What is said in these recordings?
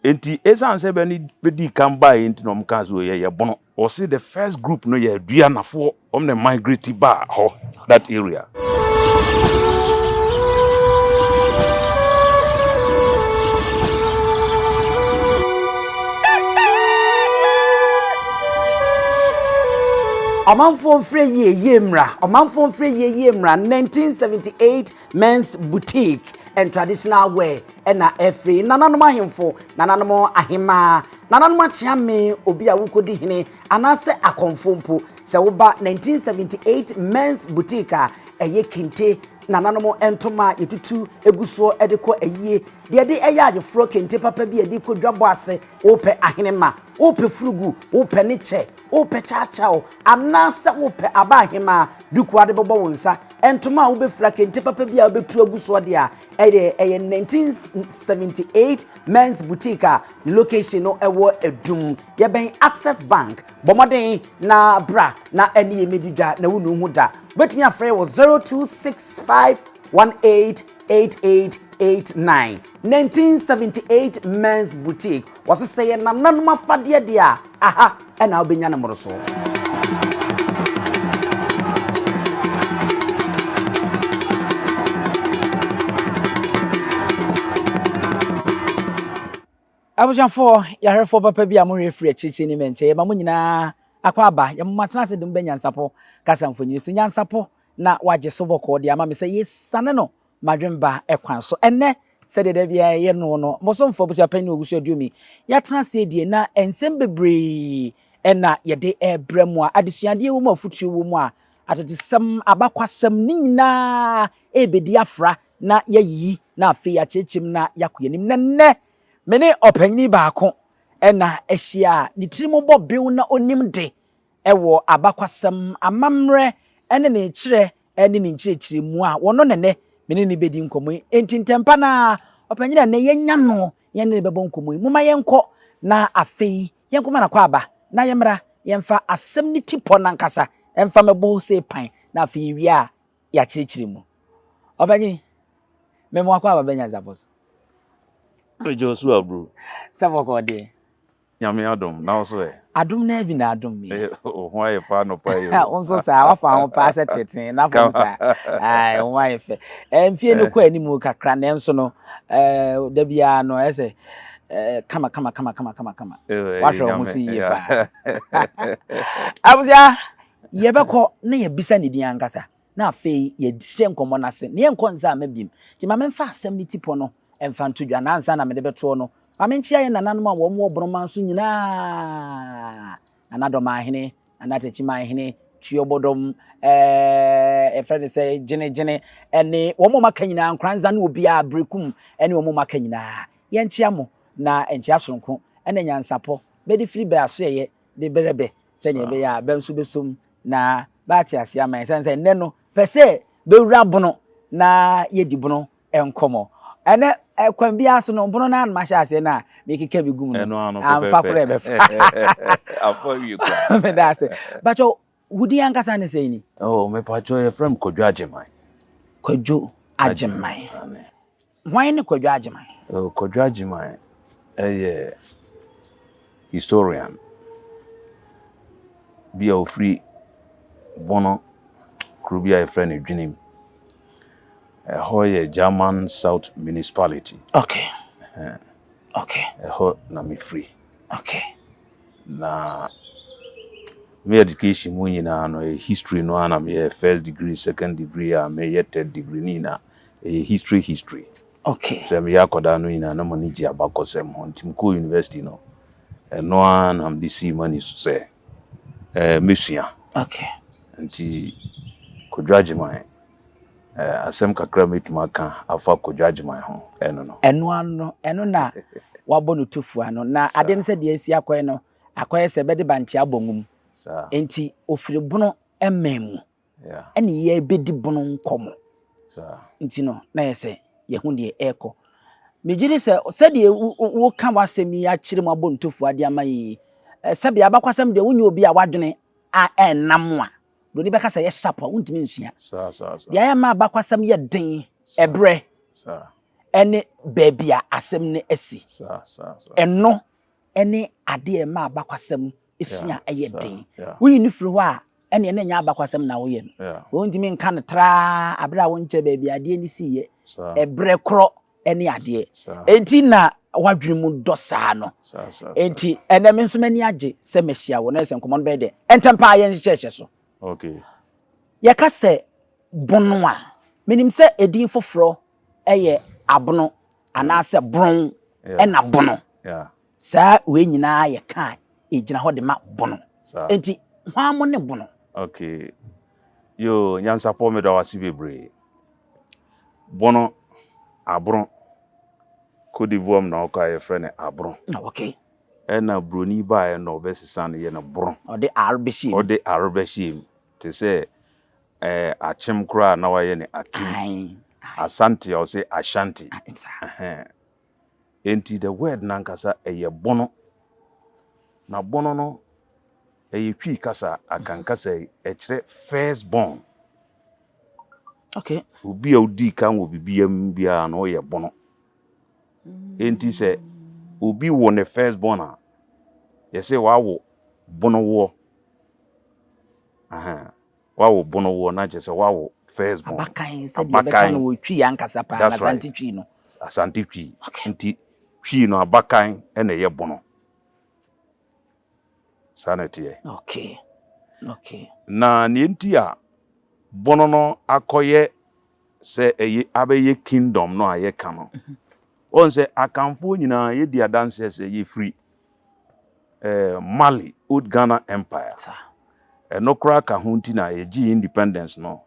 Enti esiane sɛ bɛ ne bɛdii kan baeɛ nti na wɔkaa sɛ yɛ yɛ Bono. Wɔse the first group no yɛ Aduanafoɔ, wɔn na migrate baa hɔ, that area. Ɔmanfoɔ mfrɛ yie yie mmra, ɔmanfoɔ mfrɛ yie yie mmra, 1978 Men's Boutique and Traditional Wear ɛna ɛfiri nananom ahemfo, nananom ahemaa, nananom akyeame, obi a wokɔdi hene anaasɛ akɔmfo mpo. Sɛ woba 1978 Men's Boutique a, ɛyɛ kente, nananom ntoma a yɛtutu gu soɔ de kɔ ayie, deɛ yɛde yɛ ayeforɔ, kente papa bi a yɛde kɔ dwabɔ ase, wopɛ ahenema, wopɛ furugu, wopɛ ne kyɛ, wopɛ kyaakyaaw, anaasɛ wopɛ aba ahemaa, duku a wode bɛbɔ wo nsa, ntoma a wobɛfira, kente papa bi a wobɛtu agu soɔ deɛ a, ɛdeɛ ɛyɛ 1978 Men's Boutique a ne location no ɛwɔ Adum. Yɛbɛn Access Bank. Bɔ mmɔden na bra na ɛne yɛn mmɛdi dwa na wonnu ho da. Wobɛtumi afrɛ wɔ 0265188889. 1978 Men's Boutique. Wɔse sɛ yɛ nananom afadeɛ deɛ a, aha na wobɛnya no mmorosoɔ. Abusuafoɔ, yɛahwɛfoɔ papa bi a mohwɛ firi akyirikyiri ne mmɛnkyɛ, yɛma mo nyinaa akɔ aba. Yɛma mo atena ase de mo bɛ nyansapɔ kasa mfonini so. Nyansapɔ na wagye so bɔkɔɔ de ama me sɛ yɛsiane no madwemba kwan so. Ɛnnɛ, sɛdeɛ da biara yɛyɛ no no, mo somfoɔ abusuapanin Owusu Aduomi, yɛatena ase adie na nsɛm bebree na yɛde rebrɛ mo a adesuadeɛ wɔ mu, afotuo wɔ mu a atetesɛm, abakwasɛm ne nyinaa rebɛdi afra na yɛayiyi na afei yɛakyerɛkyerɛ mu na yɛakɔ yɛn anim. Na nnɛ, me ne ɔpanyin baako na ahyia a ne tirim bɔ bew na onim de wɔ abakwasɛm, amammerɛ ne ne kyerɛ ne ne nkyerɛkyerɛmu a wɔno na nnɛ me ne no bedi nkɔmmɔ yi. Enti ntɛmpa no ara, ɔpanyin a nnɛ yɛanya no yɛne no bɛbɔ nkɔmmɔ yi, momma yɛnkɔ na afei yɛnkɔma no akwaaba na yɛmmra yɛmfa asɛm no tipɔ no ankasa mfa mmɛbɔ Hosea pan na afei yɛwie a yɛakyerɛkyerɛ mu. Ɔpanyin, me mo akwaaba bɛ nyansapɔ so. Joshua bro. Sɛ bɔkɔɔ deɛ. Nyame adom, na wo so ɛ? Adom naa bi na adom me. Wo ho ayɛ fɛ anɔpa yi o. Wo nso saa, wafa ho paa sɛ tete na fam saa. Ae, wo ho ayɛ fɛ. Eh, mfie no kɔ anim kakra nanso no, eh, da biara no ɛsɛ eh, kama kama kama kama kama kama. Wahwɛ wo ho so yie paa. Abusua, yɛbɛkɔ na yɛbisa ne din ankasa. Na afei yɛahyɛ nkɔmmɔ no ase, na yɛnkɔ nsa amma bio. Nti ma memfa asɛm no tipɔ no mfa nto dwa, na ansa na mede bɛtoɔ no, ma menkyea yɛn nananom a wɔn wɔ Boroma so nyinaa, Nana Dɔmanhene, Nana Takyimanhene, Tuobodom, ɛɛ, yɛfrɛ no sɛ Gyene-Gyene, ɛne wɔn a wɔaka nyinaa, Nkoranza ne obiara, Berekum, ɛne wɔn a wɔaka nyinaa. Yɛnkyea mo, na nkyea sononko ne nyansapɔ bɛde firi bɛ asoɛeɛ de brɛ bɛ, sɛdeɛ ɛbɛyɛ a bɛ nso bɛsom na bɛate aseɛ ama yɛn. Ɛsiane sɛ nnɛ no pɛ sɛ bɛwura bono na yɛdi bono nkɔmmɔ. Ɛnɛ kwan biara so no, bono no ara na mahyɛ aseɛ no a mekeka bi gu mu no, amfa koraa ɛbɛfa. Afa wie koraa. Meda ase. Bakyɛ, wo din ankasa ne sɛn ni? Oh, mepakyɛ yɛfrɛ me Kwadwo Agyeman. Kwadwo Agyeman. Hwan ne Kwadwo Agyeman? Oh, Kwadwo Agyeman yɛ historian bi a ɔfiri Bono kuro bi a yɛfrɛ no Dwenem. Ɛhɔ yɛ German South Municipality. Okay. Okay. Ɛhɔ na mefiri. Okay. Na me education mu nyinaa no ɛyɛ history no ara na meyɛ first degree, second degree a meyɛ third degree ne nyinaa ɛyɛ history history. Okay. Sɛ meyɛ akwadaa no nyinaa na m'ani gye abakɔsɛm ho nti mekɔɔ university no ɛno ara na mede sii m'ani so sɛ ɛɛ mɛsua. Okay. Nti Kwadwo Agyeman ɛɛ asɛm kakra mɛtumi aka afa Kwadwo Agyeman ho ɛno no. Ɛno ano ɛno na wabɔ no tufua no na adeɛ no sɛ deɛ asi akɔyɛ no akɔyɛ sɛ bɛde bankye abɔ nwom. Saa. Nti ofiri bono man mu. Ɛne yɛrebɛdi bono nkɔmmɔ. Nti no, na yɛ sɛ yɛhu deɛ ɛrekɔ. Megye di sɛ sɛdeɛ woka w'asɛm yi akyerɛ mu abɔ ntofua de ama yɛn yi, sɛdeɛ abakwasɛm deɛ wonyɛ obi a w'adwene a ɛnnam a, buroni bɛka sɛ yɛ sharp a, wontumi nsua. Deɛ ɛma abakwasɛm yɛ den, ɛberɛ. Ɛne baabi a asɛm no asi. Ɛno ne adeɛ a ɛma abakwasɛm sua yɛ den. Woyi no firi hɔ a, ɛneɛ na ɛnyɛ abakwasɛm na woyɛ no. Wontumi nka no traa aberɛ a wonkyɛ baabi a adeɛ no siiɛ, ɛberɛ korɔ ne adeɛ. Enti na w'adwene mu dɔ saa no. Enti ɛnɛ me nso m'ani agye sɛ mahyia wo na sɛ nkɔmmɔ no bɛyɛ dɛ. Ɛntɛm paa yɛnhyehyɛhyɛ so. Yɛka sɛ bono a, menim sɛ edin foforɔ yɛ abono anaasɛ bron ɛna bono. Saa wei nyinaa yɛ ka a ɛgyina hɔ de ma bono. Enti hwan mo ne bono? Okay. Yo, Nyansapɔ meda wo ase bebree. Bono, abron. Cote d'Ivoire mu na wokɔ a yɛfrɛ no abron. Okay. Ɛna broni baeɛ na ɔbɛsesa no yɛ no bron. Ɔde R bɛhyɛ mu. Ɔde R bɛhyɛ mu. Te sɛ eh, akyem koraa na wayɛ no akim. Asante a ɔse Ashanti. Ɛhɛn. Enti the word no ankasa ɛyɛ bono. Na bono no ɛyɛ Twi kasa, Akan kasa yi, ɛkyerɛ first born. Okay. Obi a odii kan wɔ biribiara mu biara no ɔyɛ bono. Enti sɛ obi wo ne first born a, yɛsɛ wawo bono woɔ. Ahaa. Wawo bono woɔ na kyerɛ sɛ wawo first born. Abakan sɛdeɛ yɛbɛka no wɔ Twi ankasa paa, That's right. Asante Twi no. Asante Twi. Okay. Nti Twi no abakan na ɛyɛ bono. Saa na ɛteɛ. Okay. Okay. Na nea nti a bono no akɔyɛ sɛ ɛyɛ abɛyɛ kingdom no a yɛka no, wɔn sɛ Akanfoɔ nyinaa yɛdi adanseɛ sɛ yɛfiri eh, Mali, Old Ghana Empire. Ɛno koraa ka ho nti na yɛgyee independence no.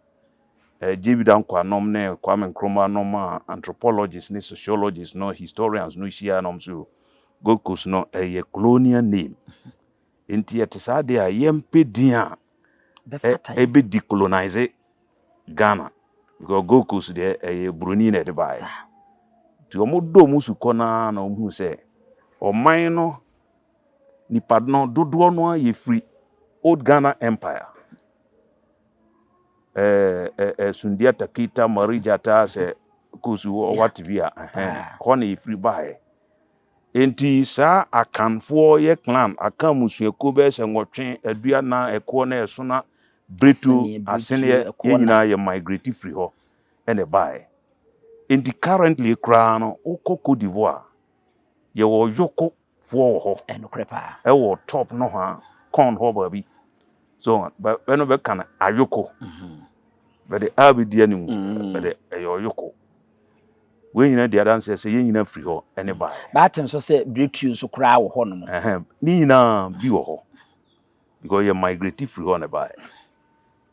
Eh, JB Danquah nom ne Kwame Nkrumah nom a anthropologists ne sociologists no, historians no hyia nom so Gold Coast no ɛyɛ colonial name. Nti ɛte saa deɛ a yɛmpɛ din a ɛbɛ decolonize Ghana because Gold Coast deɛ ɛyɛ buroni na ɛde baeɛ. Nti wɔn dɔ wɔn sukɔ no ara na wɔn hu sɛ ɔman no nipa no dodoɔ no ara yɛfiri Old Ghana Empire. Ɛɛ ɛɛ Sundiata Keita Marijata sɛ kosu wate bi a hɔ na yɛfiri baeɛ. Enti saa Akanfoɔ yɛ clan, Akan mmusuakuo bɛyɛ sɛ nwɔtwe, aduanan, ɛkoɔ na ɛsona, Bretu, Aseneɛ, yɛn nyinaa yɛ migrate firi hɔ na ɛbaeɛ. Enti currently koraa no, wokɔ Cote d'Ivoire a, yɛwɔ Yoko foɔ wɔ hɔ. Ɛnokorɛ paa. Ɛwɔ top nohoa, Kɔn hɔ baabi. So, bɛ no bɛka no Ayoko. Bɛde a bɛdi anim, bɛde ɛyɛ Ɔyoko. Wei nyinaa di adanseɛ sɛ yɛn nyinaa firi hɔ ne baeɛ. Baate nso sɛ Bretuo nso koraa wɔ hɔ nom. Ɛhɛn, ne nyinaa bi wɔ hɔ because yɛ migrate firi hɔ na baeɛ.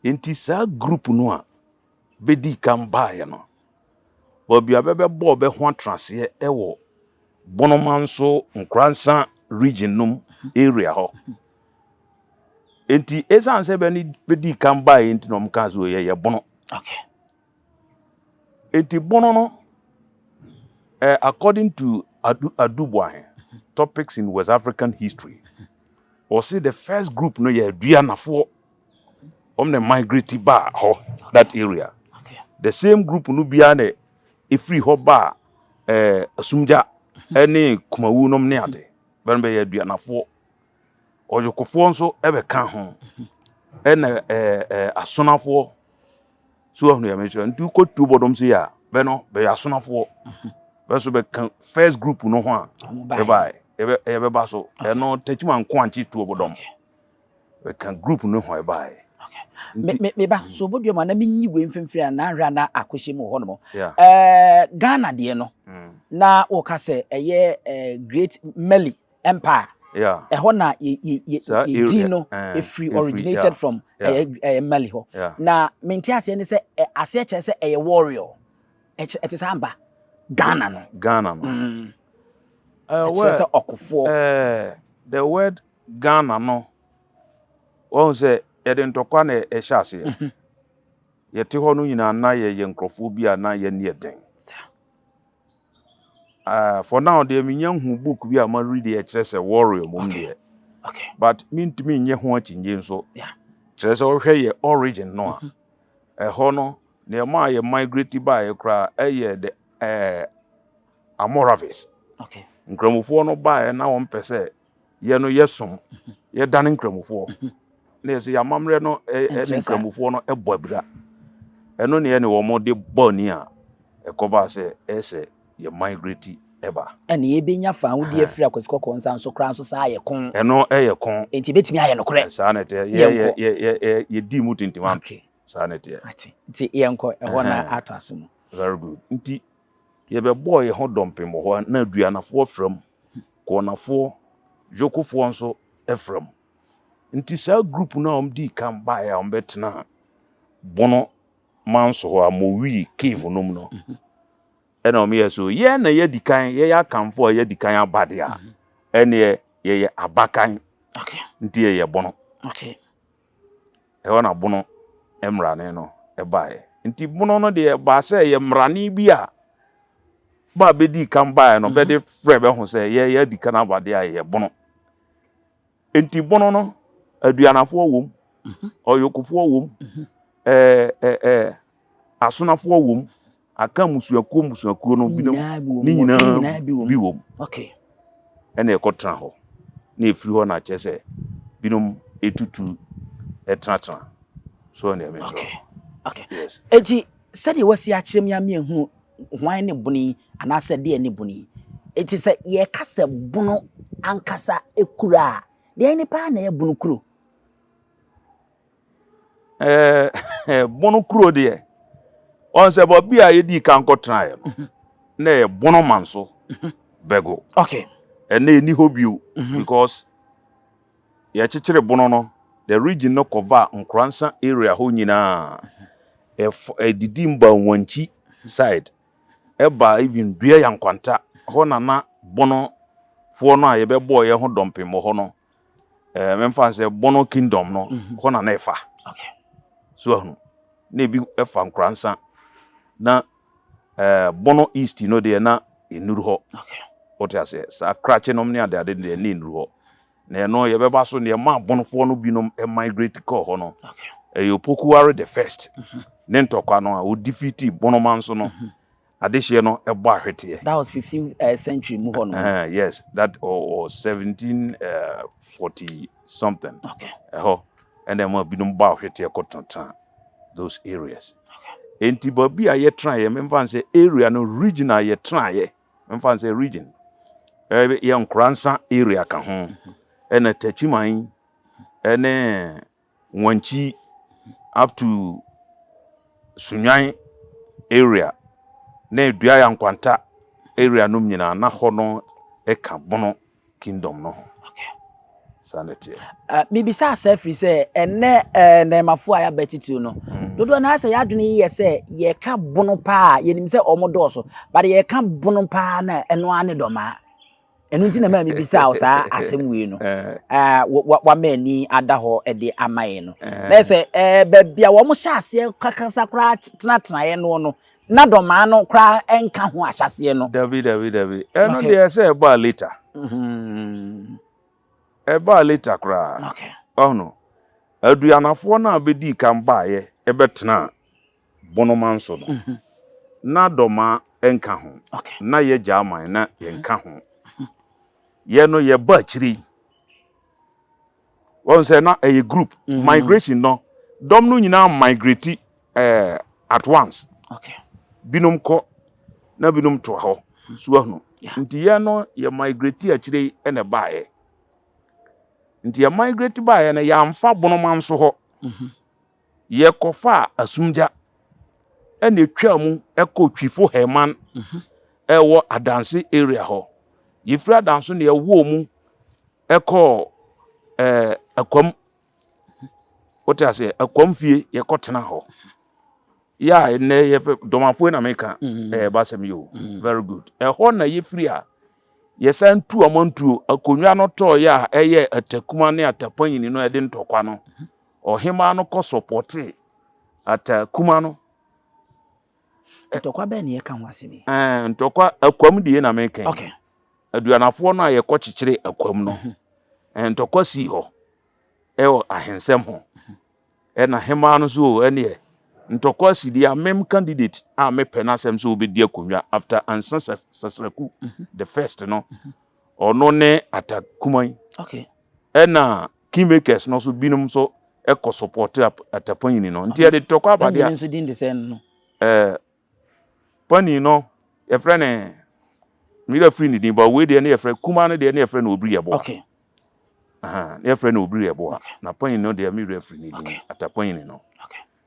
Nti saa group no a bɛdii kan baeɛ no, baabi a bɛbɛbɔɔ bɛ ho atenaseɛ wɔ Bonomanso Nkoransa region nom area hɔ. Nti ɛsiane sɛ bɛ ne bɛdii kan baeɛ nti na wɔn kaa sɛ yɛyɛ Bono. Okay. Enti bono no, eh, according to Adu, Adu Boahen, Topics in West African History, ɔse the first group no yɛ Aduanafoɔ. Wɔn na migrate baa hɔ, that area. The same group no biara na ɛfiri hɔ baa eh, Asumgya ne Kumawu nom ne ade. Bɛn bɛyɛ Aduanafoɔ. Ɔyokofoɔ nso bɛka ho. Ɛna eh, eh, Asonafoɔ. So ahunu yɛ mekyerɛ nti wokɔ tuo bɔdɔm sei a bɛ no bɛyɛ asonafoɔ bɛ so bɛka first group no ho a bɛbae yɛbɛba so ɛno takyima nko ankye tuo bɔdɔm bɛka group no ho ɛbae. Meba so obodua mu ana menyi wei mfimfini a na ahwɛ ana akɔhyɛ mu wɔ hɔnom. Ɛɛ Ghana deɛ no na wɔka sɛ ɛyɛ Great Mali Empire. Yeah. Ɛhɔ na yɛ yɛ yɛ yɛ din no efiri originated from ɛyɛ ɛyɛ Mali hɔ. Na mente aseɛ ne sɛ aseɛ kyerɛ sɛ ɛyɛ warrior. Ɛkyɛ ɛte saa mba Ghana no. Ghana no. Mm. Ɛkyerɛ sɛ ɔkofoɔ. Uh, the word Ghana no wɔn sɛ yɛde ntɔkwa na ɛhyɛ aseɛ. Mhm. Yɛte hɔ no nyinaa na yɛyɛ nkurɔfoɔ bi a na yɛn yɛ den. Uh, for now deɛ menya nhu book bi a ma read ɛkyerɛ sɛ warrior mom deɛ. Okay. But mentumi nyɛ ho akyinnye nso. Yeah. Kyerɛ sɛ wohwɛ yɛ origin no a, mhm. ɛhɔ no nea ɛma yɛ migrate baeɛ koraa ɛyɛ the eh, Almoravids. Okay. Nkramofoɔ no baeɛ na wɔn pɛ sɛ yɛ no yɛsom yɛdane nkramofoɔ na yɛsɛ yɛn amammerɛ no ne nkramofoɔ no bɔ abira. Ɛno ne yɛne wɔn de bɔ ani a ɛkɔbaa sɛ ɛyɛ sɛ yɛ migrate ɛba. Ɛna yɛbɛnya fawodeɛ afiri Akwasi Kɔkɔɔ nsa nso koraa nso saa yɛ ko. Ɛno ɛyɛ ko. Enti ɛbɛtumi ayɛ nokorɛ. Saa na ɛteɛ. Yɛ yɛ yɛ yɛ yɛdii mu tintim ano. Okay. Saa na ɛteɛ. Ate. Nti yɛnkɔ ɛhɔ na ato aso mu. Very good. Nti yɛbɛbɔɔ yɛn ho dɔmpem wɔ hɔ na Aduanafoɔ fra mu, Kɔɔnafoɔ, Dwokofoɔ nso fra mu. Nti saa group no a wɔdii kan baeɛ a wɔbɛtenaa Bono manso hɔ a Mowii cave no mu no, ɛna wɔyɛ so yɛn na yɛadi kan, yɛyɛ Akanfoɔ a yɛadi kan aba deɛ a, ɛneɛ yɛyɛ abakan, nti yɛyɛ Bono. Okay. Ɛhɔ na Bono mmrane no baeɛ. Nti Bono no deɛ ɛbaa sɛ ɛyɛ mmrane bi a ba a bɛdii kan baeɛ no bɛde frɛ bɛ ho sɛ yɛ yɛadi kan aba deɛ a yɛyɛ Bono. Nti Bono no Aduanafoɔ wom, Ɔyokofoɔ wom, ɛɛ ɛɛ Asonafoɔ wom, Aka mmusuakuo mmusuakuo no binom ne nyinaa bi wom. Ɛna ɛkɔtena hɔ. Na ɛfiri hɔ na kyerɛ sɛ binom ɛtutu ɛtenatena. So ɛna ɛmɛ okay. Okay. Yes. Eti sɛdeɛ wasi akyerɛ mi ama ehunu hwan ne bono yi anaasɛ deɛ ne bono yi. Eti sɛ yɛka sɛ bono ankasa ekura a, deɛ ne paa na ɛyɛ bono kuro? Ɛɛ bono kuro deɛ wɔn sɛ baabi a yɛdii kan kɔtenaeɛ no mhm. na ɛyɛ bono manso mhm. bɛgo okay ɛnna ɛni hɔ bio mhm. because yɛkyekyere bono no the region no cover nkoransa area hɔ nyinaa ɛdidi mba wankyi side ɛba even dua yankwanta hɔ nana bono foɔ no a yɛbɛbɔɔ yɛn ho dɔmpem wɔ hɔ no ɛɛ mɛmfa sɛ Bono Kingdom no mhm. hɔ na na ɛfa so ahunu na ebi ɛfa Nkoransa na ɛɛ Bono East no deɛ na enuru hɔ wote aseɛ saa krakye nom ne adeade deɛ na enuru hɔ na ɛno yɛbɛba so deɛ maa Bonofoɔ no binom migrate kɔɔ hɔ no ɛyɛ Opokuware the first mhm. ne ntɔkwa no a odifiti Bonoman so no. Mm -hmm. Adehyeɛ no bɔ ahweteɛ. That was 15th uh, century mu hɔ no. Uh, yes, that or 1740 uh, something. Okay. Ɛhɔ ɛna ɛma binom bɔ ahweteɛ kɔtenatena those areas. Okay. Enti baabi a yɛtenaeɛ memfa n sɛ area no region a yɛtenaeɛ memfa n sɛ region yɛ Nkoransa area ka ho ɛna Takyiman ɛne Wankyi up to Sunyani area ne Duaya Nkwanta area nom nyinaa na hɔ no ka Bono kingdom no ho. Okay. Saa na ɛteɛ. Uh, mebisa saa firi sɛ ɛnɛ uh, nnɛɛmafoɔ a yɛaba titiriw no mm. dodoɔ no sɛ yɛadwene yɛ sɛ yɛka bono paa yɛnim sɛ ɔmo dɔɔso but yɛka bono paa na ɛno ara ne dɔmaa Ɛno nti na maa mebisaa wo saa asɛm wei no. Wama ani ada hɔ de ama yɛn no. Na sɛ baabi a wɔn hyɛ aseɛ kakasa koraa tenatenaeɛ no no, na dɔmaa no koraa nka ho ahyɛaseɛ no. Dabi dabi dabi. Ɛno deɛ sɛ ɛbaa later. Ɛbaa later koraa. Ɔno aduanafoɔ no a bɛdii kan baeɛ ɛbɛtenaa Bonoman so no, na Dɔmaa nka ho, na yɛ Gyaman na yɛnka ho. Yɛ no yɛba akyire yi. Wɔn sɛ na ɛyɛ group mm. migration no, dɔm no nyinaa migrate eh, at once. Binom kɔ na binom toa hɔ. So ahunu. Nti yɛ no yɛ migrate akyire yi ɛna ɛbaeɛ. Nti yɛ migrate baeɛ no yɛamfa Bonoman so hɔ. Mm -hmm. Yɛkɔfaa Asumgya ɛna etwaa mu kɔɔ Twifo Herman ɛwɔ Adanse area hɔ. Yɛfiri Adanso na yɛwɔɔ mu ɛkɔɔ ɛɛ Akwam. Wote aseɛ? Akwam fie yɛkɔtena hɔ. Yɛ a ɛnɛ yɛfɛ Dɔmafoɔ na meka ɛɛ basɛm yi o. Very good. Ɛhɔ na yɛfiri a yɛsan tu amantuo. Akonnwa no tɔɔyɛ a ɛyɛ Atakuma ne Atapanyini no ɛde ntɔkwa no. Ɔhemaa no kɔ sɔpɔtee Ataa kuma no. Ntɔkwa bɛn na yɛka ho asɛm yi? Ɛɛ ntɔkwa Akwam deɛ na meka yi. Okay. Aduanafoɔ no a yɛkɔ kyekyere Akwam no, mhm. ɛɛ ntɔkwa sii hɔ ɛwɔ ahensɛm ho. Mhm. Ɛna hemaa no so o ɛneɛ Ntɔkwa si deɛ a, mem candidate a mepɛ n'asɛm sɛ ɔbɛdi akonnwa after Ansa Sasraku the first no, ɔno ne Atakuman. Ɛna kingmakers no nso binom nso kɔ support Atapanyini no. Nti yɛde ntɔkwa aba deɛ a. Panyini nso din de sɛn no? Ɛɛ Panin no yɛfrɛ no, me werɛ afiri ne din, but wei deɛ ne yɛfrɛ, kumaa no deɛ ne yɛfrɛ no Obiri Yeboah. Aha, ne yɛfrɛ no Obiri Yeboah. Na panyin no deɛ me werɛ afiri ne din, Atapanyini no.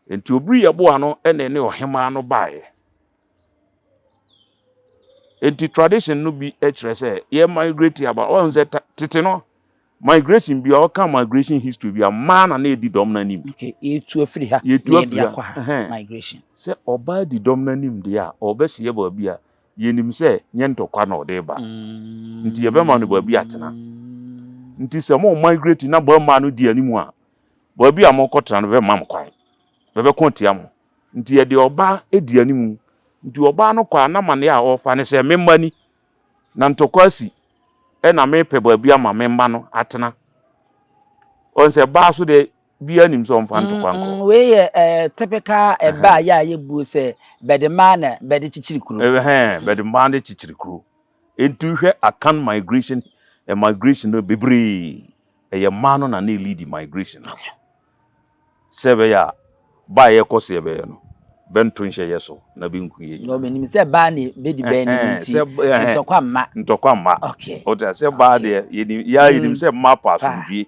Nti Obiri Yeboah no ɛna ɛne ɔhemaa no baeɛ. Nti tradition no bi kyerɛ sɛ yɛ migrate aba, wɔn sɛ tete no migration bi a ɔka migration history bi a mmaa na na edi dɔm no anim. Okay, yɛtu afiri ha. Yɛtu afiri ha. Akɔ ha. Migration. Sɛ ɔbaa di dɔm no anim deɛ a, ɔbɛseɛ baabi a yɛnim sɛ nyɛ ntɔkwa na ɔde ba. Nti yɛbɛma no baabi atena. Nti sɛ mo migrate na bɛrima no di anim a, baabi a mokɔtena no bɛma mo kwan. Bɛbɛko atia mo. Nti yɛde ɔbaa di anim. Nti ɔbaa no kɔ a, n'amanneɛ a ɔrefa ne sɛ, me mma ni, na ntɔkwa asi, ɛna mepɛ baabi ama me mma no atena. Ɔn sɛ baa so deɛ, biara nim sɛ ɔmfa ntɔkwa nkɔ. Wei yɛ eh, typical ɛbɛ a yɛ a yɛbuo sɛ bɛde mmaa na bɛde kyekyere kuro. Ɛhɛn, bɛde mmaa ne kyekyere kuro. Nti wohwɛ Akan migration, eh, migration no bebree, ɛyɛ mmaa no na na ɛlead migration no. Sɛ ɛbɛyɛ a, ba a yɛkɔ so yɛbɛyɛ no, bɛnto nhyɛ yɛ so na bɛnku yɛ nyinaa. Menim sɛ baa ne bɛdi bɛn anim nti, ntɔkwa mma. Ntɔkwa mma. Wote aseɛ? Sɛ baa deɛ, yɛnim, yɛa yɛnim sɛ mmaa pɛ asomdwie.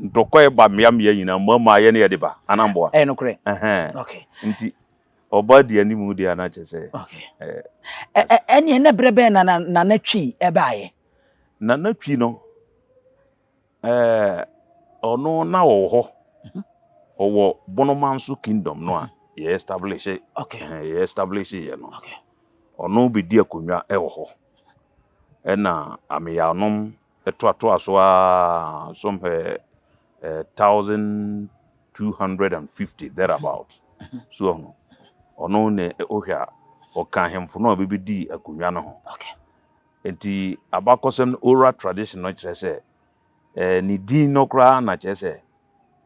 Ntɔkwa ɛba mmea mmea nyinaa, mmaa mmaa yɛ ne yɛde ba, anaa mboa? Ɛyɛ nokorɛ. Nti, ɔbaa di anim deɛ a na kyerɛ sɛ. Ɛneɛ na berɛ bɛn na Nana Twi ɛbaeɛ? Nana Twi no, Ɛɛ ɔno na ɔwɔ hɔ. Ɔwɔ Bonomanso kingdom no a yɛ establish Okay. yɛ establish yɛ no. Ɔno bɛdi akonnwa wɔ hɔ. Ɛna Ameyanom toatoa so ara somewhere 1250 thereabout. So ɔno ɔno na wohwɛ a ɔka ahemfo no a bɛbɛdii akonnwa no ho. Enti abakɔsɛm no, oral tradition no kyerɛ sɛ eh, ne din no koraa na kyerɛ sɛ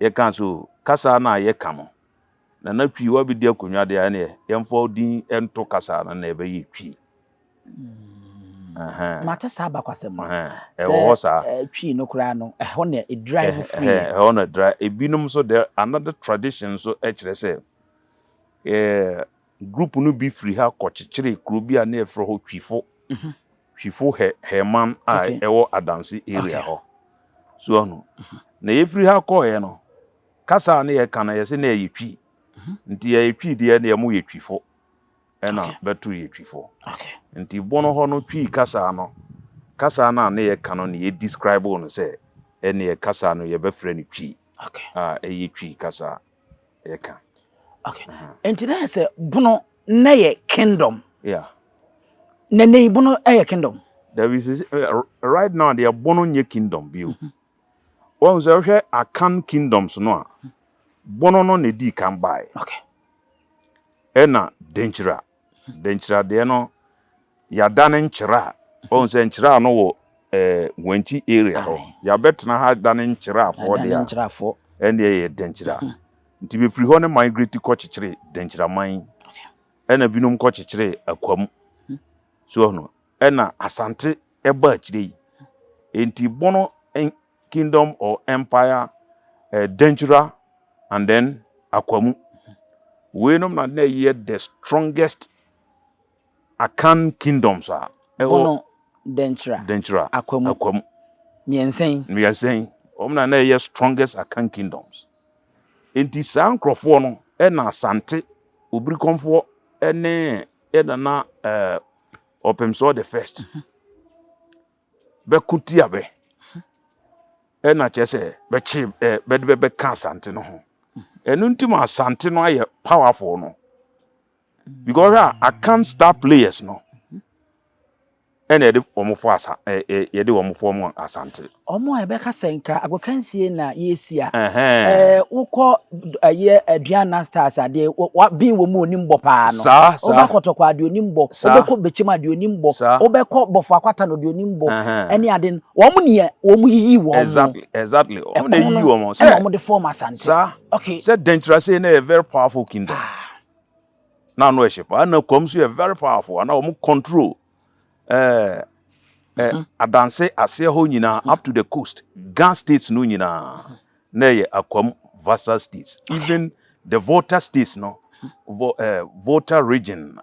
yɛka so kasa no a yɛka no, Nana Twi wabɛdi akonnwa deɛ a ɛneɛ yɛmfa wo din nto kasa no na ɛbɛyɛ Twi. Mm. Mate saa abakwasɛm no. Ɛwɔ hɔ saa. Eh, Twi no koraa no, ɛhɔ na ɛdrive firi. Ɛhɔ na ɛdrive. Ebinom nso there another tradition nso kyerɛ sɛ eh, Group no bi firi ha kɔkyekyeree kuro bi a na yɛfrɛ hɔ Twifo, Twifo Hɛ Hɛman a ɛwɔ Adanse area hɔ. So ahu? Na yɛfiri ha kɔeɛ no, kasa a na yɛka no yɛse na ɛyɛ Twi. Nti yɛyɛ Twi deɛ na yɛmo yɛ Twifo. Ɛna bɛto yɛ Twifo. Nti bono hɔ no Twi kasa no, kasa no a na yɛka no na yɛ describe no sɛ ɛneɛ kasa no yɛbɛfrɛ no Twi a ɛyɛ Twi kasa. yɛka. Okay. Nti na yɛ sɛ bono na yɛ kingdom. Yeah. Na ne yi bono yɛ kingdom. There is eh, right now deɛ bono nyɛ kingdom bio. Mhm. Wɔn sɛ wohwɛ Akan kingdoms no a bono no na edi kan bae. Okay. Ɛna Denkyira. Denkyira deɛ no Yɛada ne nkyera a, wahu sɛ nkyera no wɔ eh, Wankyi area hɔ. Yɛabɛtena ha da ne nkyeraafoɔ deɛ a, ɛndeɛ yɛ Denkyira. Hmm. Nti bɛfiri hɔ ne migrate kɔ kyekyere Denkyira man. Ɛna binom kɔ kyekyere Akwam. Hmm. So ɔno, ɛna Asante ɛba akyire yi. Nti Bono Kingdom or Empire, eh, Denkyira and then Akwamu. Weinom na na ɛyɛ the strongest Akan kingdoms a ɛwɔ. Bono, Denkyira, Denkyira, Akwamu. Akwamu. Mmiɛnsa yi. Mmiɛnsa yi. Wɔn na na ɛyɛ strongest Akan kingdoms. Nti saa nkurɔfoɔ no ɛna Asante, Obirikɔmfoɔ ɛne ɛna na ɛɛ Ɔpemsoɔ the first. Bɛko tia bɛ. Ɛna kyerɛ sɛ bɛkye ɛ bɛde bɛbɛka Asante no ho. Ɛno nti ma Asante no ayɛ powerful no. Because hwɛ a Akan star players no ɛna yɛde wɔn fɔ asa ɛ ɛ yɛde wɔn fɔ wɔn Asante. Wɔn a yɛbɛka sɛ nka agokansie na yɛresi a, ɛɛ wokɔ ɛyɛ Aduana Stars a deɛ wa bin wɔ mu onim bɔ paa no. Saa saa. Woba Kɔtɔkɔ a deɛ onim bɔ. Saa. Wobɛkɔ Bekyem a deɛ onim bɔ. Saa. Wobɛkɔ Bɔfo Akwata no deɛ onim bɔ. Ɛne ade no wɔn neɛ wɔn yiyi wɔn. Exactly exactly wɔn na Ɛko eyiyi no wɔn ɛna sɛ wɔn de fɔm Asante. saa Okay. sɛ Denkyira sei na yɛ very powerful kingdom. Ah. Na ano ɛhye paa. Na Kwam nso yɛ very powerful. Ana wɔn control ɛɛ ɛ Adanse aseɛ hɔ nyinaa up to the coast. Ga states no nyinaa na ɛyɛ Akwam vassal states. Even the Volta states no, Volta region,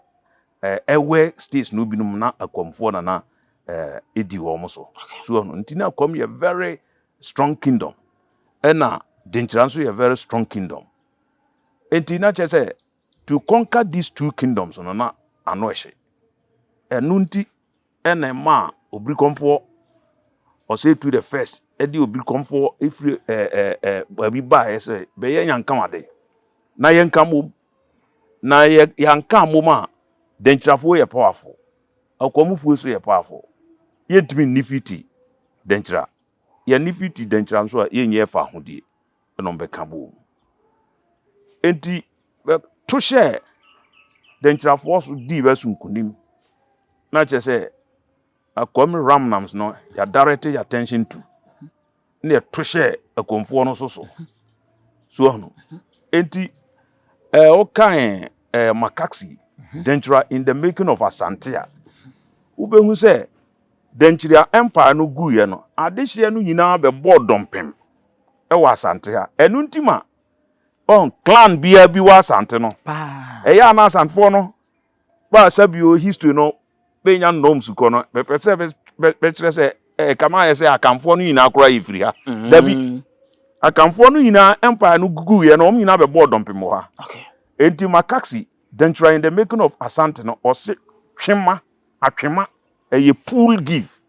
Ewe states no binom na Akwamfoɔ na ɛdi wɔn so. So ɛno nti na Akwam yɛ very strong kingdom. Ɛna Denkyira nso yɛ very strong kingdom. Nti na kyerɛ sɛ to conquer these two kingdoms no, na ano ɛhyɛ. Ɛno nti ɛna ɛma Obirikɔmfoɔ Osei Tutu the First ɛde Obirikɔmfoɔ efiri ɛɛ ɛɛ ɛɛ baabi baeɛ sɛ bɛyɛ nyankamade na yɛnka mmom, na yɛ yɛnka mmom a, Denkyirafoɔ yɛ powerful, Akwamufoɔ nso yɛ powerful, yɛntumi nni fiti Denkyira. Yɛnni fiti Denkyira nso a, yɛnyɛ ɛfa ahodie. Ɛna ɔmbɛka bom nti bɛto hyɛ Denkyirafoɔ so dii bɛ so nkonim. Na kyerɛ sɛ Akwam remnants no, yɛadirect yɛ attention to na yɛto hyɛ Akwamfoɔ no so ɔno nti wokae Macaxi Denkyira in the Making of Asante a, wobɛhu sɛ Denkyira Empire no guiɛ no, adehyeɛ no nyinaa bɛbɔɔ dɔmpem ɛwɔ Asante ha. Ɛno nti ma ɔn clan biara bi wɔ Asante no ɛyɛ ana Asantefoɔ no baasa bio history no bɛnya nnɔm sukɔ no bɛpɛ sɛ bɛkyerɛ sɛ kama ayɛ sɛ Akamfoɔ no nyinaa koraa yɛ firi ha. Dabi, Akamfoɔ no nyinaa, empire no guguiɛ no, wɔn nyinaa bɛbɔɔ dɔmpem wɔ ha. Enti Macaxi Denkyira in the Making of Asante no, ɔse Twema, Atwema ɛyɛ pool give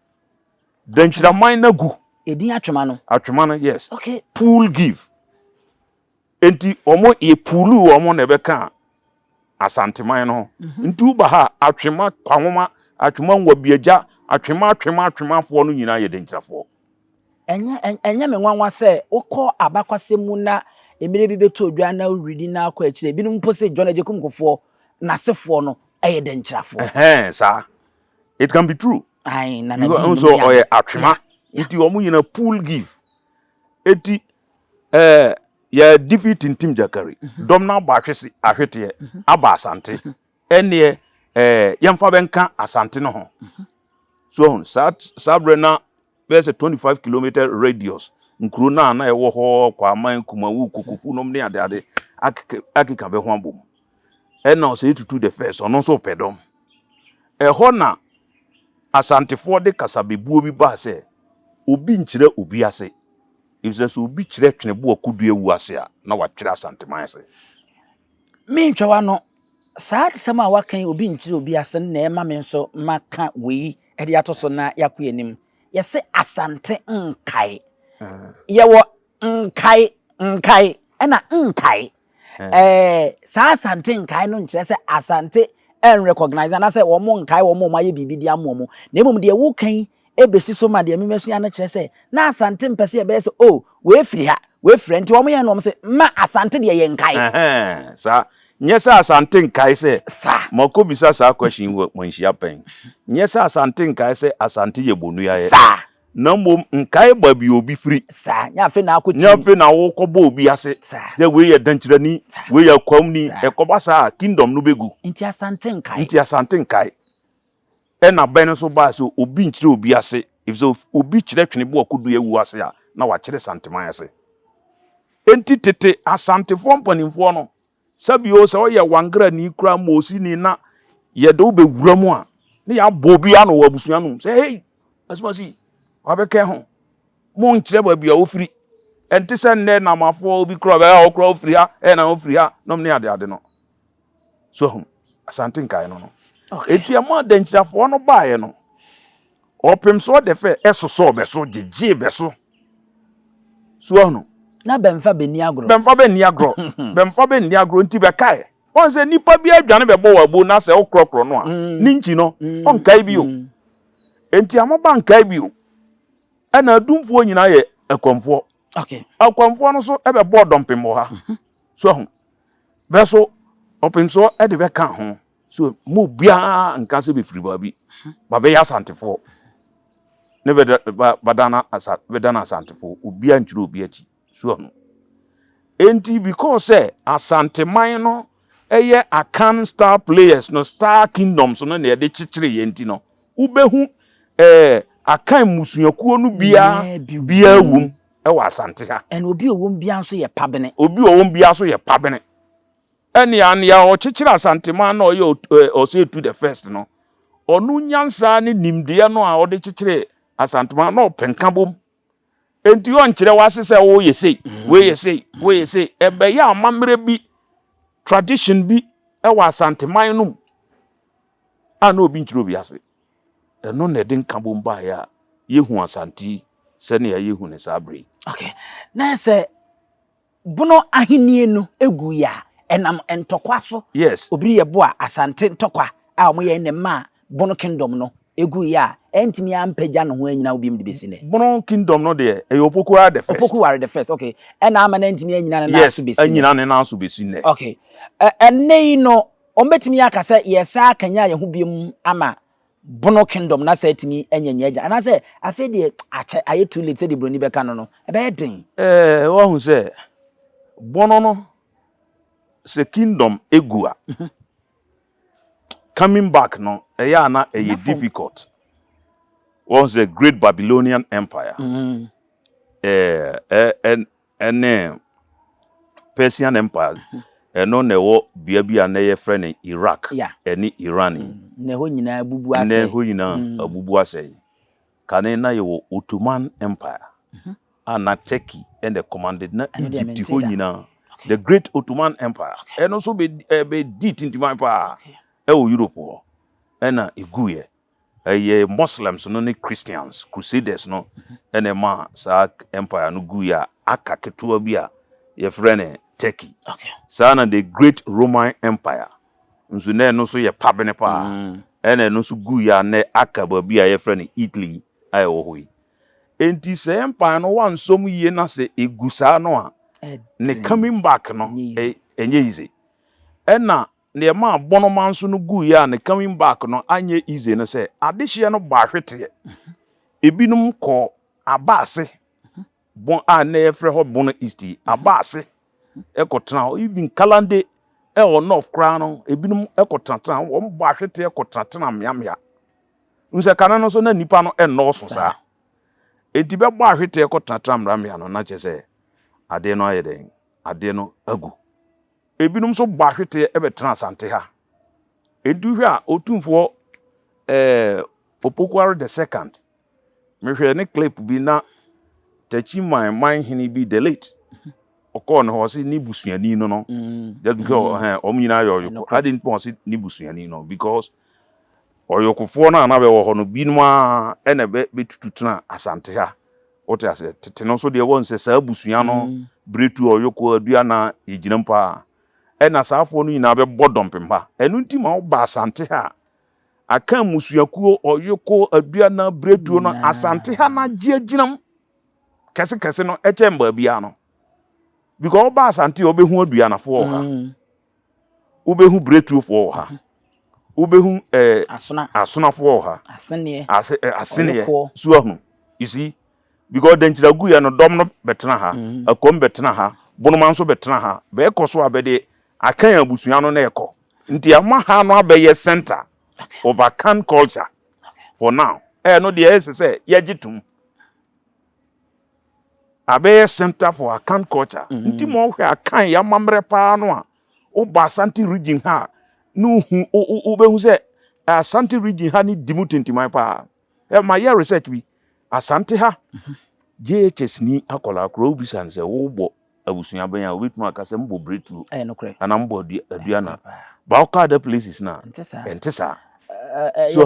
Denkyiraman na gu. Edin Atwema no? Atwema no, yes. Pool give. Enti wɔn yɛ pool wɔn na ɛbɛka Asanteman no ho. Nti woba ha, Atwema Kwanwoma, Atwema Nwabiagya, Atwema, Atwema, Atwemafoɔ no nyinaa yɛ Denkyirafoɔ. Ɛnyɛ me nwanwa sɛ wokɔ abakwasɛm mu na mmerɛ bi bɛtɔ odwa na woredi na akɔ akyire, ebinom mpo sɛ John Agyekum Kufuor n'asefoɔ no ɛyɛ Denkyirafoɔ. Ɛhɛn, saa, it can be true. Ayi, nana. Because nso ɔyɛ Atwema. Nti wɔn nyinaa pool give. Eti yɛ defeat Ntim Gyakari dɔm no, abɔ ahwese ahweteɛ aba Asante. Ɛneɛ yɛmfa bɛnka Asante no ho. So ɔhun saa berɛ na bɛyɛ sɛ 25 kilometre radius nkuro no a na ɛwɔ hɔ, Kwaman, Kumawu, Kokofu nom ne adeade akeka bɛ ho abom. Ɛna Osei Tutu the First, ɔno nso pɛ dɔm. Ɛhɔ na Asantefoɔ de kasabebuo bi baa sɛ obi nkyerɛ obi ase, efisɛ sɛ obi kyerɛ Tweneboa Kodua wu ase a, na watwerɛ Asanteman ase. Mentwa w'ano. Saa asɛm a waka yi, obi nkyerɛ obi ase no, na ɛma me nso maka wei de ato so na yɛakɔ anim. Yɛse Asante nkae. Yɛwɔ nkae, nkae ɛna nkae. Saa Asante nkae no nkyerɛ sɛ Asante ɛnrecognize anaasɛ wɔn nkae wɔn a wɔn ayɛ biribi de ama wɔn, na mmom deɛ woka yi ebesi so ma deɛ memesua no kyerɛ sɛ na Asante mpɛ sɛ yɛbɛyɛ sɛ, oh, wei firi ha, wei firi ha, nti wɔn yɛ no wɔn sɛ ma Asante deɛ yɛ nkae. Ɛhɛn, saa nyɛ sɛ Asante nkae sɛ saa. Makɔ bisa saa question wɔ manhyia pɛn. Nyɛ sɛ Asante nkae sɛ Asante yɛ bonuayɛ saa, na mmom nkae baabi obi firi. Saa, nyɛ afei na akɔ. Nyɛ afei na wokɔbɔ obi ase sɛ wei yɛ Dankyerɛni, wei yɛ Akwamni. Ɛkɔba saa a, kingdom no bɛgu. Nti Asante nkae. Nti Asante nkae. Ɛna bɛn nso baa sɛ obi nkyerɛ obi ase, efisɛ obi kyerɛ Tweneboa Kodua awu ase a, na wakyerɛ Santeman ase. Enti tete Asantefoɔ mpanimfoɔ no, sɛbio sɛ ɔyɛ Wangrani koraa Mosini na yɛde wo bɛwura mu a, ne yɛabɔ obi ano wɔ abusua no mu sɛ, hei, asomasi wabɛka ho, monkyerɛ baabi a wofiri. Ɛnte sɛ nnɛ namafoɔ, obi kora bɛyɛ a ɔkora ofiri ha, ɛna ofiri ha nom ne ade ade no so. Ahum Asante nkae no, eti ɛmo Adankyirafoɔ no baeɛ no, ɔpem so ɔde fɛ ɛsosɔ bɛ so gyegye bɛ so ahunu. Na bɛnfa bɛni agorɔ. Bɛnfa bɛnni agorɔ, bɛnfa bɛnni agorɔ. Nti bɛkae wɔn sɛ nipa bi adwane bɛbɔ wɔ abo na sɛ ɔkorɔkorɔ no a, ne nkyi no ɔnkae bio. Nti amaba nkae bio. Ɛna Adumfoɔ nyinaa yɛ Akwamfoɔ. Akwamfoɔ no so ɛbɛbɔ dɔmpem wɔ ha so ahu bɛ so ɔpem so ɛde bɛka ho so mo biara nka sɛ bɛfiri baabi ba bɛyɛ Asantefoɔ ne bɛdana asa bɛdana Asantefoɔ. Obiara nkyerɛ obi akyi so ahu. Enti because sɛ Asanteman no ɛyɛ Akan star players no, star kingdoms no na yɛde kyekyere yɛn nti no, wobɛhu Akan mmusuakuo no biara biara wom wɔ Asante ha. Ɛna obi a ɔwom biara nso yɛ pabene. Obi a ɔwom biara nso yɛ pabene. Ɛnea nea ɔkyekyere Asanteman na ɔyɛ Osei the first no, ɔno nyansa ne nimdeɛ no a ɔde kyekyere Asanteman na ɔpɛ nkabom. Enti ɔnkyerɛ w'ase sɛ woyɛ sei, wei yɛ sei, wei yɛ sei. Ɛbɛyɛ amammerɛ bi, tradition bi wɔ Asanteman no mu a na obi nkyerɛ obi ase. Ɛno na ɛde nkabom baeɛ a yɛhu Asante sɛnea yɛhu no saa berɛ yi. Okay. Na sɛ Bono ahenni no guiɛ a, ɛnam ntɔkwa so. Yes. Obi yɛ bo a Asante ntɔkwa a wɔyɛe na ɛmaa Bono Kingdom no guiɛ a, ɛntumi ampagya ne ho annyina hɔ biom de bɛsi nnɛ. Bono Kingdom no deɛ, ɛyɛ Opoku Ware the first. Opoku Ware the first, okay. Ɛna ama no antumi annyina ne nan so bɛsi nnɛ. Yes, annyina ne nan so bɛsi nnɛ. Okay. Ɛnnɛ yi no, wɔbɛtumi aka sɛ yɛresan akanyan yɛn ho biom ama Bono kingdom na sɛ atumi anya nya agya anaasɛ afei deɛ akyɛ ayɛ too late sɛdeɛ buroni bɛka no no ɛbɛyɛ den. Ɛɛ wahu sɛ Bono no sɛ kingdom egu a coming back no ɛyɛ a na ɛyɛ difficult. Wahu sɛ Great Babylonian Empire ɛɛ ɛ ɛne Persian Empire, ɛno na ɛwɔ bea bi a nnɛ yɛfrɛ no Iraq ɛne Iran yi. Nnɛ hɔ nyinaa abubu asɛe. Nnɛ hɔ nyinaa abubu asɛe. Kane na yɛwɔ Ottoman Empire a na Turkey ɛna commanded na Egypt hɔ nyinaa. The Great Ottoman Empire ɛno nso bɛdii tintiman paa ɛwɔ Europe hɔ ɛna ɛguiɛ. Ɛyɛ Muslims no ne Christians, Crusaders no na ɛmaa saa empire no guiɛ a aka ketewa bi a yɛfrɛ no Turkey. Saa na the Great Roman Empire nso na ɛno nso yɛ pabene paa ɛna ɛno nso guiɛ a nnɛ aka baabi a yɛfrɛ no Italy a ɛwɔ hɔ yi. Enti sɛ empire no wansɔ mu yie na sɛ ɛgu saa no a, ne coming back no ɛnyɛ easy. Ɛna Nea ɛmaa Bonoman so no guiɛ a ne coming back no anyɛ easy ne sɛ, adehyeɛ no bɔ ahweteɛ. Ebinom kɔɔ Abaase, bon a nnɛ yɛfrɛ hɔ Bono East yi, Abaase kɔtenaa hɔ. Even Kalande ɛwɔ North koraa no, ebinom kɔtenatena hɔ. Wɔn bɔ ahweteɛ kɔtenatena mmeammea. Wohu sɛ kane no nso na nnipa no nnɔɔso saa. Enti bɛbɔ ahweteɛ kɔtenatena mmeammea no, na kyerɛ sɛ adeɛ no ayɛ dɛn? Adeɛ no agu. Ebinom nso bɔ ahweteɛ bɛtena Asante ha. Enti wohwɛ a Otumfoɔ eh, Opokuare the second, mehwɛɛ ne clip bi na Takyi man man hene bi the late ɔkɔɔ ne hɔ ɔse ne busuani no no mm. just because mm. wɔn nyinaa yɛ ɔyoko adi nti ɔse ne busuani no because ɔyokofoɔ no a na bɛwɔ hɔ no binom a ɛna bɛ bɛtutu tena Asante ha. Wote aseɛ? Tete no nso deɛ wɔn sɛ saa abusua no Biretu, Ɔyoko, Aduana, yɛgyina mu paa. Ɛna saa afoɔ no nyinaa bɛbɔ dɔmpem ha. Ɛno nti ma woba Asante ha a, Akan mmusuakuo, Ɔyoko, Aduana, Biretuo no, Asante ha no agye agyina mu kɛse kɛse no ɛkyɛn baabiara no. Because woba Asante a wobɛhu Aduanafoɔ wɔ ha. Wobɛhu Biretuofoɔ wɔ ha. Wobɛhu eh, Asonafoɔ wɔ ha. Aseneɛ. Ase, eh, aseneɛ. So ahu. You see? Because Dankyiraguiɛ no, dɔm no bɛtena ha, mm. Akom bɛtena ha, Bonoma nso bɛtena ha. Bɛɛkɔ so a bɛde Akan abusua no na ɛkɔ. Nti ama ha no abɛyɛ center of Akan culture for now. Ɛno deɛ ɛsɛ sɛ yɛgye tom. Abɛyɛ center for Akan culture. Mm. Nti ma ɔhwɛ Akan yɛ amammerɛ paa no a, woba Asante region ha a, na wohu wobɛhu sɛ Asante region ha ne di mu tintiman paa. Ɛ ma yɛ research bi. Asante ha, JHS ni akwadaa koraa wobisa no sɛ wobɔ abusua bɛn a obɛtumi aka sɛ mbɔ Bretuo anaa mbɔ Aduana. Ba wokɔ other places no a, ɛnte saa. So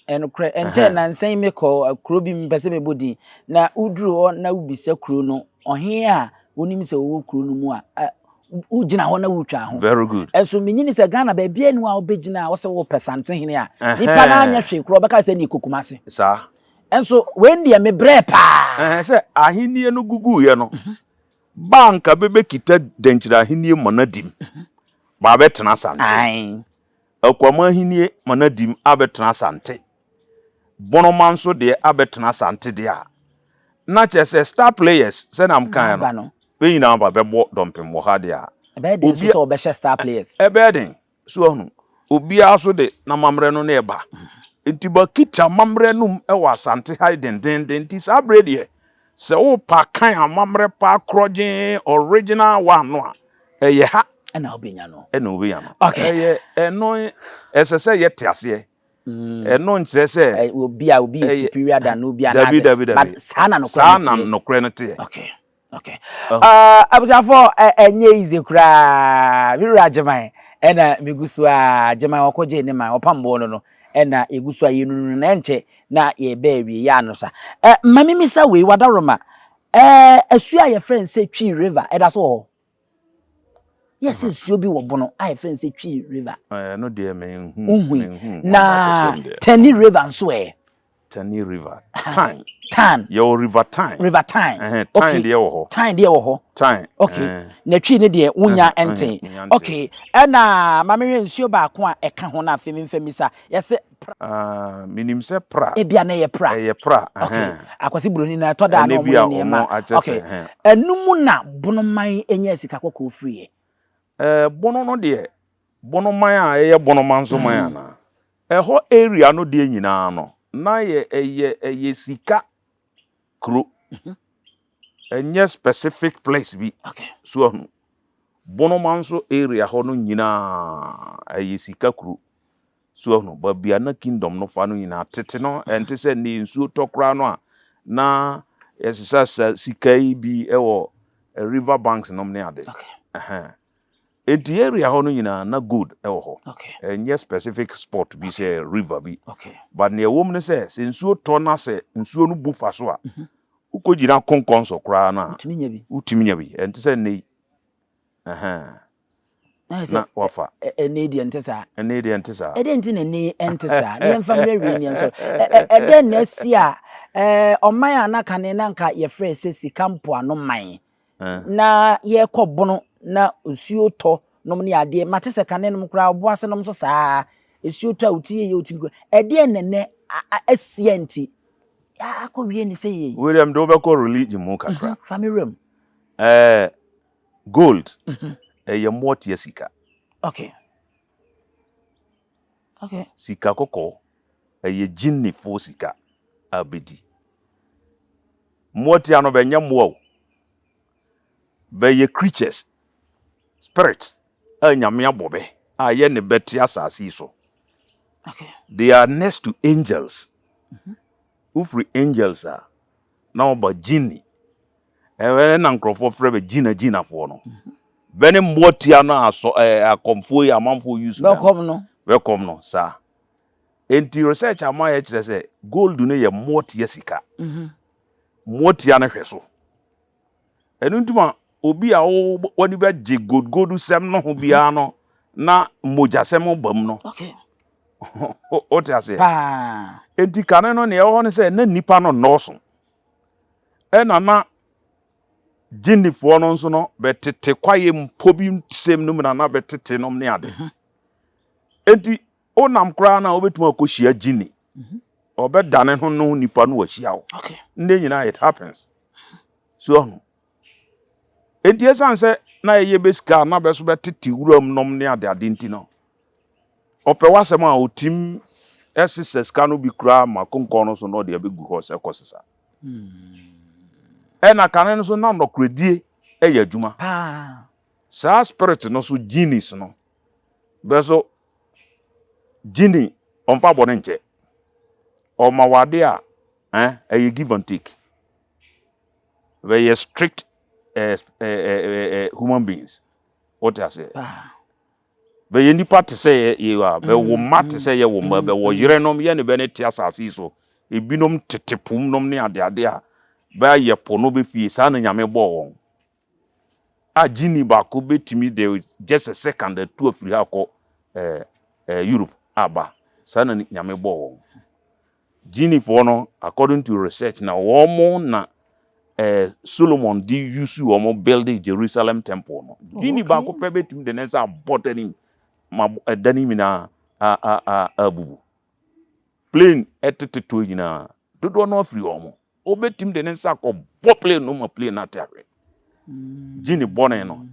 ɛnokorɛ ɛnkyɛ nansa yi mekɔ kuro bi mepɛ sɛ mebɔ din na woduru hɔ na wobisa kuro no ɔhe a wonim sɛ wɔwɔ kuro no mu a wogyina hɔ na wotwa ho. Very good. Ɛnso menyini sɛ Ghana baabi ani a wobɛgyina a wɔsɛ wopɛ Santehene a nipa no anyɛ hwee korɔ ɔbɛka sɛ ne kɔ Kumase. Saa. Ɛnso wei deɛ mebrɛ paa. Ɛhɛn sɛ ahennie no guguiɛ no ba anka bɛbɛkita Dankyiri ahennie ma no adim ba abɛtena Asante. Ae. Akuama ahennie ma no adim abɛtena Asante. Bonoma nso deɛ abɛtena Asante deɛ a, na kyerɛ sɛ star players sɛnea mekaeɛ no, bɛ nyinaa ba bɛbɔ dɔmpem wɔ ha deɛ a, Ɛbɛyɛ den nso sɛ wɔbɛhyɛ star players. Ɛbɛyɛ den. So wahu? Obiara nso de n'amammerɛ no na ɛba. Nti bakita amammerɛ no mu wɔ Asante ha yi dendeenden. Nti saa berɛ deɛ, sɛ wopa kan amammerɛ paa korɔgyee original one no a, ɛyɛ ha. Ɛna wobɛnya no. Ɛna wobɛnya no. Okay. Ɛyɛ ɛno ɛsɛ sɛ yɛte aseɛ. Ɛno nkyerɛ sɛ. Obi a obi yɛ superior than obi anaasɛ. Dabi dabi dabi. But saa na nokorɛ no teɛ. Saa na nokorɛ no teɛ. Okay. Okay. Uh, abusuafo ɛnyɛ easy koraa. Me wura Gyeman ɛna megu so a Gyeman ɔkɔgye ne man ɔpam boɔ no no ɛna egu so a yɛnunu na ɛnkyɛ na yɛbɛ awie yɛ ano sa. Ɛ ma mimisa wei wadaroma. Ɛ asuo a yɛfrɛ no sɛ Twi River ɛda so wɔ hɔ. Yɛsɛ nsuo bi wɔ Bono a yɛfrɛ no sɛ Twi River. Ɛno deɛ menhu. Wohui. Na Tani River nso ɛ. Tani River. Tan. Tan. Yɛwɔ River Tan. River Tan. Ɛhɛn, Tan okay. deɛ wɔ hɔ. Tan deɛ wɔ hɔ. Tan. Okay. Na Twi ne deɛ wonya nte. Okay. Ɛna ma mehwɛ nsuo baako a ɛka ho na afei memfa misa. Yɛsɛ pra. Uh, menim sɛ pra. Ebia na ɛyɛ pra. Ɛyɛ pra. Okay. Akwasi Buroni na ɛtɔ da na ɔmo yɛ nneɛma. Okay. Ɛno mu na Bonoman nya sika kɔkɔɔ firiɛ. Ɛɛ Bono no deɛ, Bonoman a ɛyɛ Bonoman nso man anaa? Ɛhɔ area no deɛ nyinaa no, na yɛ ɛyɛ ɛyɛ sika kuro. Ɛnyɛ specific place bi. So ahu. Bonoman nso area hɔ no nyinaa ɛyɛ sika kuro. So ahu. Baabi a na kingdom no fa no nyinaa tete no ɛnte sɛ ne nsuo tɔ koraa no a na yɛsesa sika yi bi ɛwɔ river banks nom ne ade. Ɛhɛn. Enti area hɔ no nyinaa na gold wɔ hɔ. Ɛnyɛ specific spot bi sɛ river bi. But nea ɛwɔ mu ne sɛ, sɛ nsuo tɔ na sɛ nsuo no bu fa so a, wokɔgyina konkɔn so koraa no a, wotumi nya bi. Ɛnte sɛ nnɛ yi. Ɛhɛn. Na wafa. Ɛnnɛ yi deɛ ɛnte saa. Ɛnnɛ yi deɛ ɛnte saa. Ɛdɛn nti na ɛnnɛ yi ɛnte saa? Ne yɛmfa mmerɛ wie ne yɛnsɔre. Ɛdɛn na asi a ɔman a na kane na nka yɛfrɛ sɛ sika mpoano man na yɛkɔ bono na nsuo tɔ nom ne adeɛ mate sɛ kane nom koraa ɔboase nom nso saa nsuo tɔ a woti yɛ yɛ wotumi kɔ ɛdeɛ na nɛ asia nti akɔ wie ne sɛ yie. William de wobɛkɔ religion mu kakra. Fa me wuram. Ɛɛ gold ɛyɛ mmoatia sika. Okay. Okay. Sika kɔkɔɔ ɛyɛ gyinnifoɔ sika a bɛdi. Mmoatia no bɛnyɛ mmoa o. Bɛyɛ creatures, spirit a Nyame abɔ bɛ a yɛ ne bɛte asase yi so. Okay. They are next to angels. Wofiri angels a na wɔba jinni. Ɛɛ na nkurɔfoɔ frɛ bɛ gyina gyinafoɔ no. Bɛ ne mmoatia no asɔ ɛɛ akɔmfoɔ yi amanfoɔ use. Bɛkɔm no. Bɛkɔm no saa. Enti research a mayɛ kyerɛ sɛ gold no yɛ mmoatia sika. Mmoatia no hwɛ so. Ɛno nti ma obi a w'ani bɛgye gold gold sɛm no ho biara no na mogyasɛm ba mu no. Wote aseɛ? Enti kane no nea ɛwɔ hɔ ne sɛ na nnipa no nnɔɔso. Ɛna na gyinnifoɔ no nso no bɛtete kwaeɛ mpo bi sɛm no mu na na bɛtete nom ne ade. Enti wonam koraa no a wobɛtumi akɔhyia gyinni. Ɔbɛdane ho no nipa no wahyia wo. Nnɛ nyinaa it happens. So ahu. Enti ɛsiane sɛ na ɛyɛ bɛ sika a na bɛ so bɛtete wuram nom ne adeade nti no, ɔpɛ w'asɛm a ɔtim sesa sika no bi koraa ma konkɔn no so na ɔde abɛgu hɔ sɛ kɔsesa. Ɛna kane no so na nɔkorɛdie yɛ adwuma. Saa spirit no so genies no bɛ so genie ɔmfa bɔne nkyɛ. Ɔma wo ade a eh, ɛyɛ give and take. Bɛyɛ strict eh, eh, eh, eh, human beings. Wote aseɛ? Bɛyɛ nipa te sɛ yɛ yɛ a, bɛwo mma te sɛ yɛ wo mma, bɛwɔ yerenom yɛ ne bɛ ne te asase yi so. Ebinom tete pom nom ne adeade a bɛayɛ po no bɛfie, saa na Nyame bɔɔ wɔn. A genie baako bɛtumi de just a second atu afiri ha akɔ eh, eh, Europe aba. Saa na Nyame bɔɔ wɔn. Geniefoɔ no, according to research na wɔn na eh, Solomon de use wɔn building Jerusalem temple no. Oh, Genie baako pɛ bɛtumi de ne nsa abɔ dani ma ɛda ne nyinaa abubu. Plane ɛtete toɔ nyinaa dodoɔ no afiri wɔn. Wobɛtumi de ne nsa akɔbɔ plane no ma plane no ate ahwɛ. Genie bɔne no.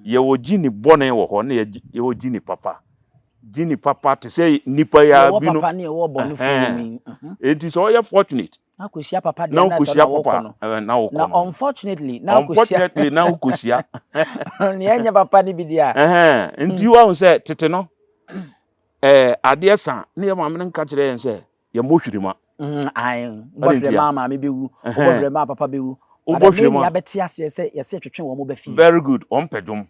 Yɛwɔ gyini bɔne wɔ hɔ na yɛwɔ gyini papa. Gyini papa te sɛ nnipa yi ara Yɛwɔ binom. papa ne yɛwɔ bɔnefoɔ wɔ mu yi. Enti sɛ ɔyɛ fortunate Na akɔhyia papa na deɛ na ɛsɛ wokɔhyia na wokɔ papa no. na wokɔ Na no. unfortunately na akɔhyia Unfortunately na wokɔhyia. nea ɛnyɛ papa no bi deɛ a. Ɛhɛn, nti woahu sɛ tete no ɛɛ adeɛ sa ne yɛ maame no nka kyerɛ yɛn sɛ yɛmmɔ hwirema. Ae, Adɛn wobɔ ntia? hwirema maame bɛwu, wobɔ Ɛhɛn, hwirema papa bɛwu. But wobɔ ɛnɛ ni hwirema. abɛte aseɛ sɛ yɛsɛ yɛtwetwe wɔn ba fie. Very good, wɔn pɛ dwom.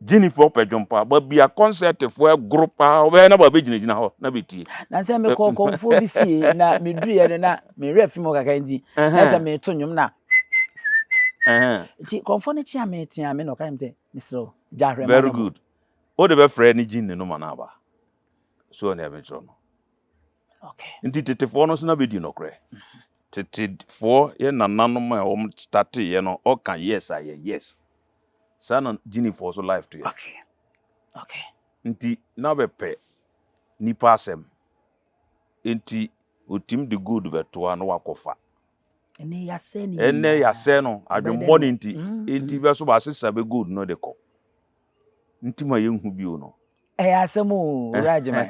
Gyinifoɔ pɛ dwom paa, baabi a kɔnsɛɛtefoɔ ɛgoro paa, wobɛyɛ na bɛgyinagyina hɔ na bɛtie. Na sɛ mekɔɔ kɔmfoɔ bi fie na meduruiɛ no na me werɛ fi mu kakra nti na sɛ meto nnwom na nti kɔmfoɔ no kyea me tea me na ɔka kyerɛ me sɛ mesrɛ wo gya hwirema Very no bɔ. good. Wode bɛfrɛ ne gyini no ma no aba. So ɔne ɛmekyerɛ no. Okay. Nti tetefoɔ no so na bɛdi nokorɛ. Tetefoɔ yɛ nananom a wɔn starteeɛ no, ɔka yes a yɛ yes. Saa na gyinifoɔ so life to yɛ. Okay. Okay. Nti na bɛpɛ nipa asɛm. Nti otim de gold bɛtoa na wakɔfa. Ɛnɛ yɛasɛe no Ɛnɛ nyinaa. yɛasɛe no Ɛbɛyɛ dɛ adwemmɔne no. nti. Nti bɛso bɛasesa bɛ gold no de kɔ. Nti ma yɛnhu bio no. Ɛyɛ asɛm o, Owura Agyeman.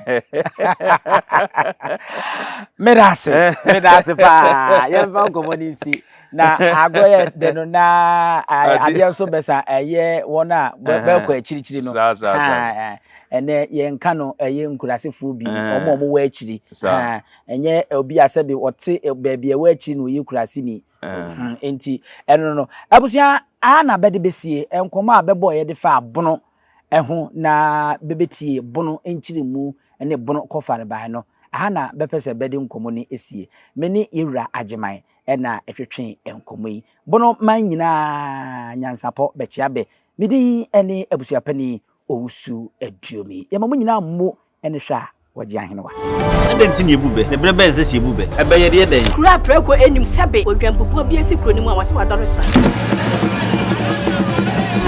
Meda ase, meda ase paa. Yɛmfa nkɔmmɔ no nsi. Na agorɔ yɛ dɛ no na adeɛ nso bɛsa ɛyɛ wɔn a bɛkɔ akyirikyiri no. Saa saa saa. Ɛnɛ yɛnka no ɛyɛ nkurasefoɔ bi, wɔn a wɔwɔ akyiri. Saa. Ɛnyɛ obi a sɛbi ɔte baabi a ɛwɔ akyiri na ɔyɛ kuraseni. Nti ɛno no abusua a na bɛde bɛsie nkɔmmɔ a bɛbɔ yɛde fa abono ɛho na bɛbɛtie bono nkyerɛmu ne bono kɔfarebae no. Aha na bɛpɛ sɛ bɛde nkɔmmɔ no esie. Me ne yɛwura Agyeman ɛna ɛtwetwe nkɔmmɔ yi. Bono man nyinaa nyansapɔ bɛkyea bɛ. Me din ne abusuapani Owusu Aduomi. Yɛma mo nyinaa mmo ne hwɛ a wɔgye ahenewa. Adɛn nti na yɛbu bɛ? Na berɛ bɛn na ɛsɛ sɛ yɛbu bɛ? Ɛbɛ yɛde yɛ dɛn? Kuro a prɛko nnim sɛbe odwanbubuo bi asi kuro no mu a wɔse wadɔre sra.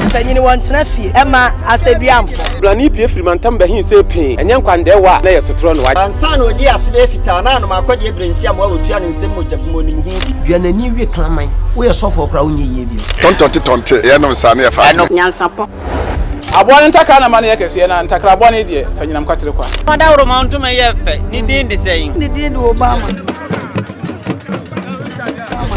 Mpanyini wɔntena fie ɛma asɛduamfo. Blani pue firi mantam bɛhe sɛ pee, ɛnyɛ nkwandɛɛwa a na ɛyɛ sotorɔ no. Ansa na ɔdii ase bɛyɛ fitaa na anom akɔdeɛ berɛ nsi amoa wɔtua ne nsam mogya bu mu ɔnim ho bi. Dua n'ani we kraman. Woyɛ sɔfoɔ koraa wonyɛ yie bio. Tɔntɔnte tɔnte yɛnom saa ne yɛfa adeɛ. Nyansapɔ. Aboa no ntakra na ma no yɛ kɛseɛ, na ntakra bɔne deɛ, fa nyinam kwatere kwa. Ɔdawuroma ntoma yɛ fɛ, ne din de sɛn? Ne din de Obama.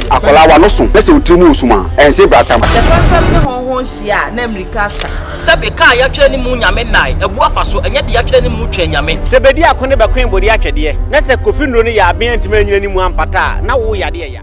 Akwadaa w'ano so na sɛ wo tiri mu wɔ sum a, ɛnse bratam. Sɛ fɛmfɛm ne hɔnhɔn hyia a, na mmirika asa. Sɛbe kaa yɛatwerɛ ne mu Nyame nnae abu afa so, ɛnyɛ de yɛatwerɛ ne mu twɛn Nyame. Sɛ bedi ako ne bɛkoe bode atwɛdeɛ, na sɛ Kofi nnuro no yɛ aben antumi anyina ne mu ampata a, na wo yadeɛ ya.